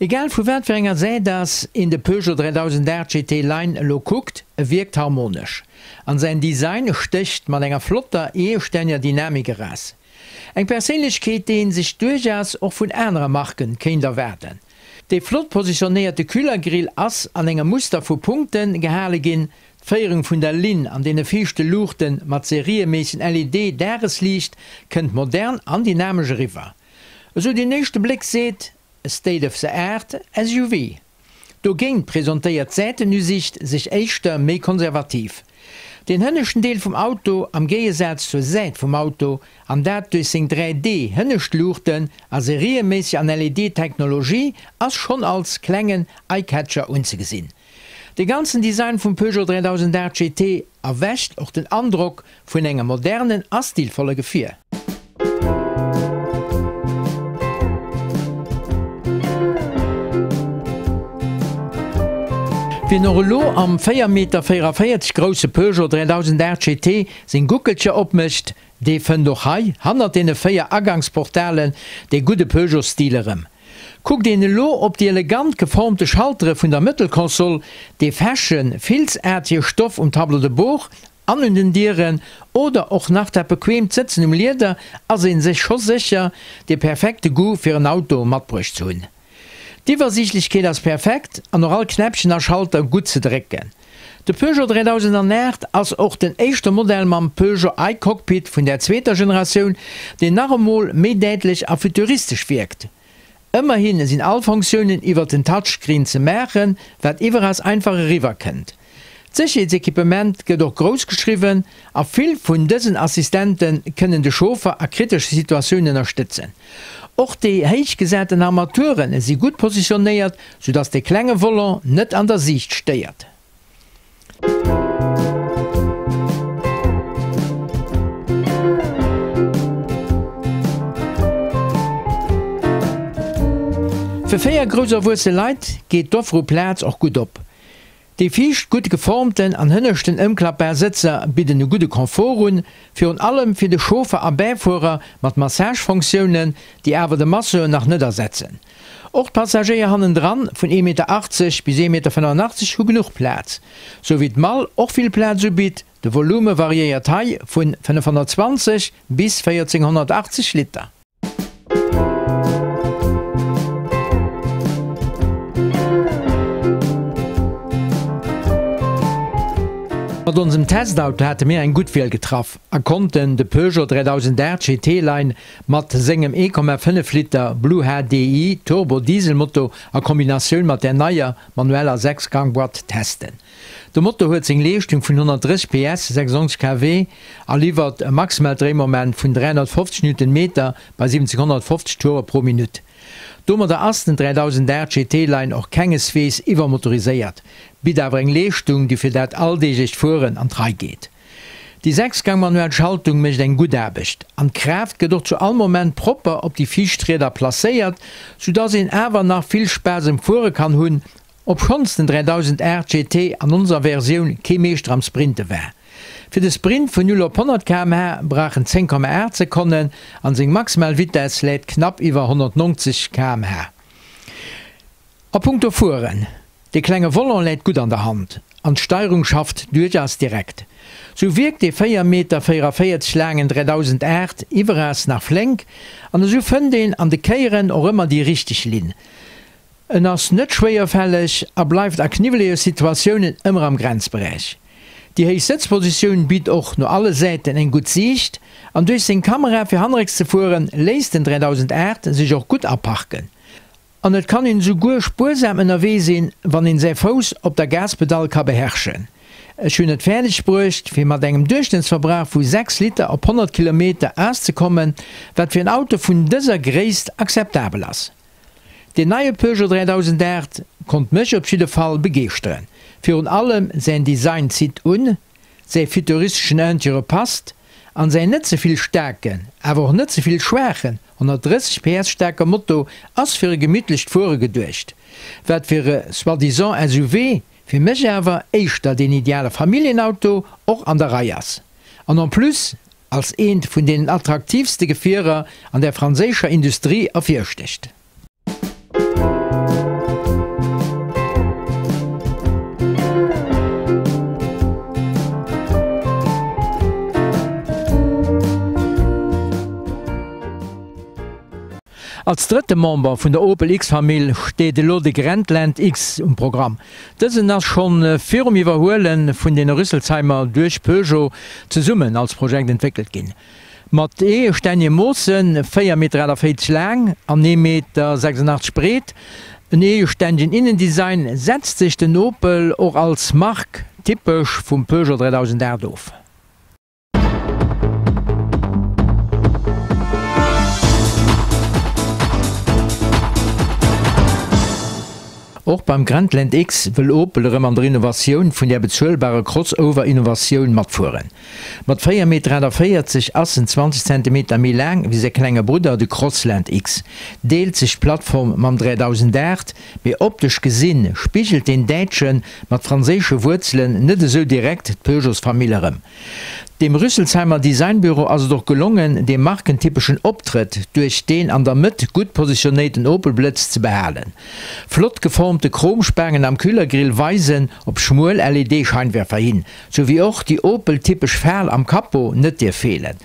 Egal vu wat fir enger Säit ass een de Peugeot 3008 GT Line elo kuckt, e wierkt harmonesch an säin Design stécht mat enger flotter, eestänneger Dynamik eraus. Eng Perséinlechkeet, déi een sech duerchaus och vun anere Marken kéint erwaarden. Dee flott positionéierte Kühlergrill ass an engem Muster vu Punkten gehale ginn, d'Féierung vun der Linn an deene viischte Luuchten mat serieméissegen LED-Dagesliicht kënnt modern an dynamesch eriwwer. Esou den éischte Bléck seet, e State of the Art SUV. Dogéint presentéiert d'Säitenusicht sech éischter méi konservativ. Den hënneschten Deel vum Auto am Géigesaz zur Säit vum Auto, an dat duerch seng 3D Hënneschtluuchten a serieméisseg an LED Technologie, ass schonn als klengen Eyecatcher unzegesinn. De ganzen Design vum Peugeot 3008 GT erwächt och den Androck vun engem modernen a stilvolle Gefier. Wien och elo am 4 Meter 44 grousse Peugeot 3008 GT seng Guckelcher opmécht, dee fënnt och hei, hannert deene 4 Agangsportalen, dee gudde Peugeot-Stil erëm. Kuckt een elo op déi elegant geformte Schaltere vun der Mëttelkonsol, dee feschen, filzaartege Stoff um Tableau de bord an un den Dieren oder och nach dat bequeemt Sëtzen um Lieder, ass ee sech scho sécher, de perfekte Goût fir en Auto matbruecht ze hunn. D'Iwwersiichtlechkeet ass perfekt an och all Knäppchen a Schalter gutt ze drécken. De Peugeot 3008 ass och den éischte Modell mam Peugeot iCockpit vun der zweeter Generatioun, deen nach emol méi däitlech a futuristesch wierkt. Ëmmerhi sinn all Fonctiounen iwwert den Touchscreen ze maachen, wat iwweraus einfach eriwwer kënnt. D'Sécherheetsequipement gëtt och grouss geschriwwen a vill vun dësen Assistente kënnen de Chauffer a kritesche Situatiounen ënnerstëtzen. Och déi héich gesaten Armature si gutt positionéiert, soudass de klenge Volant net an der Siicht stéiert. Fir 4 grouss erwuesse Leit geet d'Offer u Plaz och gutt op. Déi viischt gutt geformten an hënneschten ëmklappbar Sëtzer bidden e gudde Confort un, virun allem fir de Chauffer a Bäifuerer mat Massagefonctiounen, déi awer de Masseur nach net ersetzen. Och d'Passagéier hannendran vun 1,80 Meter bis 1,85 Meter hu genuch Plaz, sou wéi d'Mall och vill Plaz ubitt, de Volume variéiert hei vun 520 bis 1480 Liter. Mat onsem Testauto hate mir eng gutt Wiel getraff a konnten de Peugeot 3008 GT Line mat sengem 1,5 Liter Blue HDi Turbo Dieselmotor a Kombinatioun mat der neier manueller 6 Gang Boîte testen. De Motor huet seng Leeschtung vun 130 PS, 96 kW, a liwwert e maximaalt Dréimoment vun 350 Newtonmeter bei 1750 Toure pro Minutt. Domadder ass den 3008 GT Line och kengeswees iwwermotoriséiert, bitt awer eng Leeschtung, déi fir dat alldeeglecht Fueren an d'Rei geet. Déi sechsgang-manuell Schaltung mécht eng gutt Aarbecht an d'Kraaft gëtt och zu all Moment propper op déi viischt Rieder placéiert, soudass een awer nach vill Spaass um Fuere kann hunn, Obschonns den 3008 GT an onser Versioun kee Meeschter am Sprinte war. Fir de Sprint vun 0 op 100 km/h brauch en 10,8 Sekonnen an seng maximal Vitess läit knapp iwwer 190 km/h. A punkto Fueren, de klenge Volant läit gutt an der Hand an d'Steierung schafft duerchaus direkt. Sou wierkt dee 4 Meter 44 laangen 3008 iwweraus nach flénk an esou fënnt een an de Kéieren och ëmmer déi richteg Linn. En ass net schwéierfälleg a bleift a kniwwelege Situatiounen ëmmer am Grenzberäich. Déi héich Sëtzpositioun bitt och no alle Säiten eng gutt Siicht an duerch seng Kamera fir hannerrécks ze fueren, léisst den 3008 sech och gutt aparken. An et kann een esouguer spuersam ënnerwee sinn, wann een säi Fouss op der Gaspedall ka beherrschen. Ech hunn et fäerdeg bruecht, fir mat engem Duerchschnëttsverbrauch vu 6 Liter op 100 Kilometer auszekommen, wat fir en Auto vun dëser Gréisst akzeptabel ass. Deen neie Peugeot 3008 konnt mech op jidde Fall begeeschteren. Virun allem säin Design zitt un, säi futuristeschen Interieur passt an säin net ze vill staarken, awer och net ze vill schwaachen 130 PS staarke Moto ass fir e gemittlecht Fuere geduecht. Wat fir e soi-disant SUV, fir mech awer éischter deen ideale Familljenauto och an der Rei ass. An en plus als eent vun deenen attraktiivste Gefierer an der franséischer Industrie ervirstécht. Als drëtte Member vun der Opel X-Famill steet elo de Grandland X um Programm. Dësen ass schonn virum Iwwerhuele vun den Rüsselsheimer duerch Peugeot zesummen als Projekt entwéckelt ginn. Mat eegestännege Moossen, 4 Meter 48 laang an 1 Meter 86 breet, en eegestännegen Innendesign, setzt sech den Opel och als Mark typesch vum Peugeot 3008 of. Och beim Grandland X wëll Opel erëm an der Innovatioun vun där bezuelbare Crossover-Innovatioun matfueren. Mat 4 Meter 48 ass en 20 Zentimeter méi laang wéi säi klenge Brudder, de Crossland X. Deelt sech d'Plattform mam 3008, mee optesch gesinn spigelt deen Däitsche mat franséische Wuerzelen net esou direkt d'Peugeots-Famill erëm. Dem Rüsselsheimer Designbüro ass et och gelongen, dee markentypeschen Optrëtt duerch deen an der Mëtt gutt positionéierten Opel-Blëtz ze behalen. Flott geformte Chromspaangen am Kühlergrill weisen op schmuel LED-Scheinwerfer hin, sou wéi och déi Opel-typesch Fal am Capot net dierf feelen.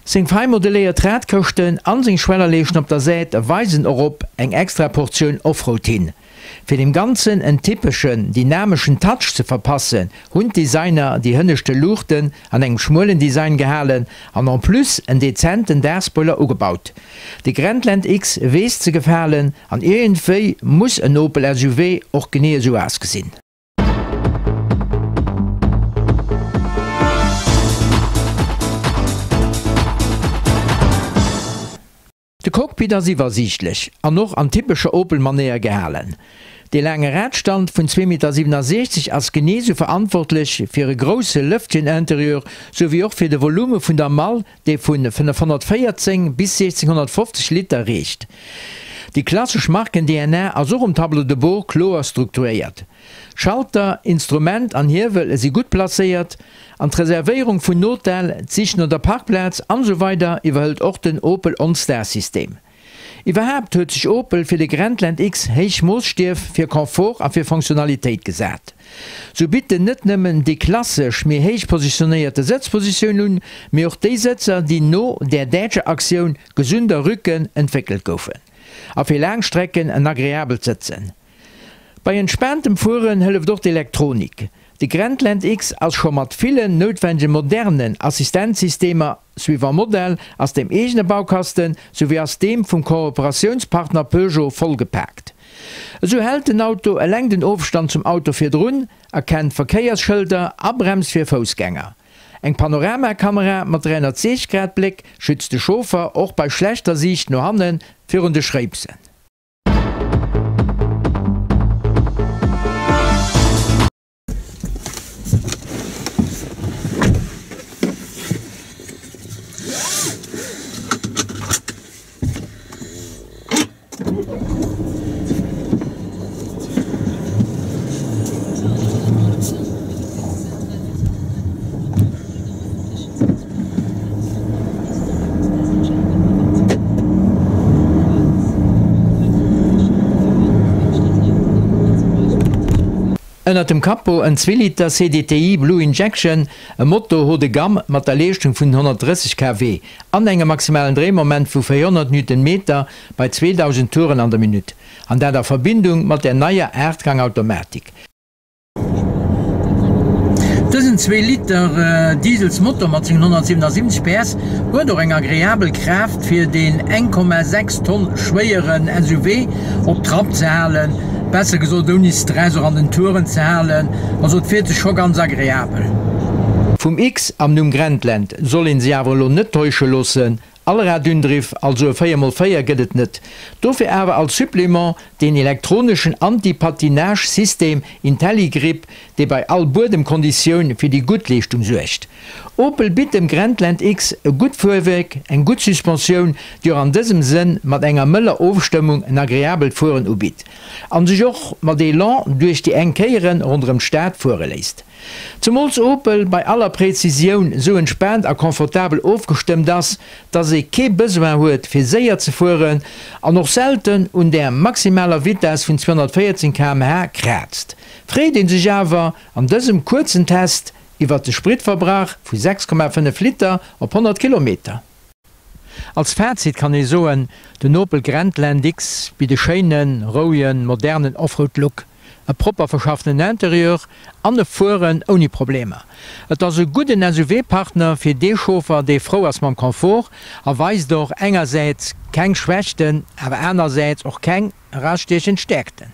Seng fei modelléiert Radkëschten an seng Schwellerleeschten op der Säit weisen och op eng extra Portioun Offroad hin. Fir deem Ganzen en typeschen, dynameschen Touch ze verpassen, hunn d'Designer déi hënneschte Luuchten an engem schmuelen Design gehalen an en plus en dezenten Daachspoiler ugebaut. De Grandland X weess ze gefalen an iergendwéi muss en Opel SUV och genee esou ausgesinn. De Cockpit ass iwwersiichtlech an och an typescher Opel-Manéier gehalen. Dee laange Radstand vun 2,67 Meter ass genee sou verantwortlech fir e grousse lëftegen Interieur, sou wéi och fir de Volume vun der Mall, dee vu 514 bis 1650 Liter reecht. Déi klassesch Marken-DNA ass och um Tableau de bord kloer strukturéiert. Schalter, Instrument an Hiewel si gutt placéiert an d'Reservéierung vun Hotel, d'Sich no der Parkplaz an esou weider iwwerhëlt och den Opel OnStar System. Iwwerhaapt huet sech Opel fir de Grandland X héich Moosstiew fir Confort a fir Funktionalitéit gesat. Sou bitt en net nëmmen déi klassesch méi héich positionéierte Sëtzpositioun un, mee och déi Sëtzer déi no där däitscher Aktioun Gesunder Rücken entwéckelt goufen a fir laang Strecken en agreabelt Sëtzen. Bei entspaantem Fueren hëlleft och d'Elektronik. De Grandland X ass scho mat villen noutwendege modernen Assistenzsystemer, suivant Modell, ass dem eegene Baukasten souwéi ass deem vum Kooperatiounspartner Peugeot vollgepaakt. Esou hält den Auto eleng den Ofstand zum Auto virdrun, erkennt Verkéiersschëlder a bremst fir Foussgänger. Eng Panoramakamera mat 360 Grad Bléck schützt de Chauffer och bei schlechter Siicht no hanne virun de Schréipsen. Ënnert dem Capot en Zweeliter CDTi Blue Injection, e Motor haut de gamme mat der Leeschtung vun 130 kW an engem maximalen Dréimoment vu 400 Newtonmeter bei 2.000 Touren an der Minutt, an dat a Verbindung mat der neier Aachtgang-Automatik. Dësen Zweeliter Dieselsmotor mat sengen 177 PS huet och eng agreabel Kraaft fir deen 1,6 Tonn schwéieren SUV op Trapp ze halen, besser gesot ouni Stress och an den Touren ze halen. Also et fiert sech scho ganz agreabel. Vum X am Numm Grandland soll een sech awer elo net täusche loossen, Allradundriff, also e 4 x 4 gëtt et net. Dofir awer als Supplément deen elektroneschen Anti-Patinage-System IntelliGrip, dee bei all Buedemkonditioun fir déi gutt Leeschtung suergt. Opel bitt dem Grandland X e gutt Fuerwierk, eng gutt Suspensioun, déi och an dësem Sënn mat enger mëller Ofstëmmung en agreabelt Fueren ubitt an sech och mat Elan duerch déi enk Kéieren ronderëm d'Stad fuere léisst. Zemools Opel bei aller Präzisioun sou entspaant a confortabel ofgestëmmt ass, dass ee kee Besoin huet fir séier ze fueren an och selten un där maximaler Vitess vun 214 km/h kraazt, freet ee sech awer an dësem kuerzen Test iwwert de Spritverbrauch vu 6,5 Liter op 100 Kilometer. Als Fazit kann ee soen, den Opel Grandland X bitt e schéinen, rouegen, modernen Offroad-Look, e propper verschaffenen Interieur an e Fueren ouni Problemer. Et ass e gudden SUV-Partner fir dee Chauffer, dee frou ass mam Confort a weist och engersäits keng Schwächten, awer anersäits och keng erausstiechend Stäerkten.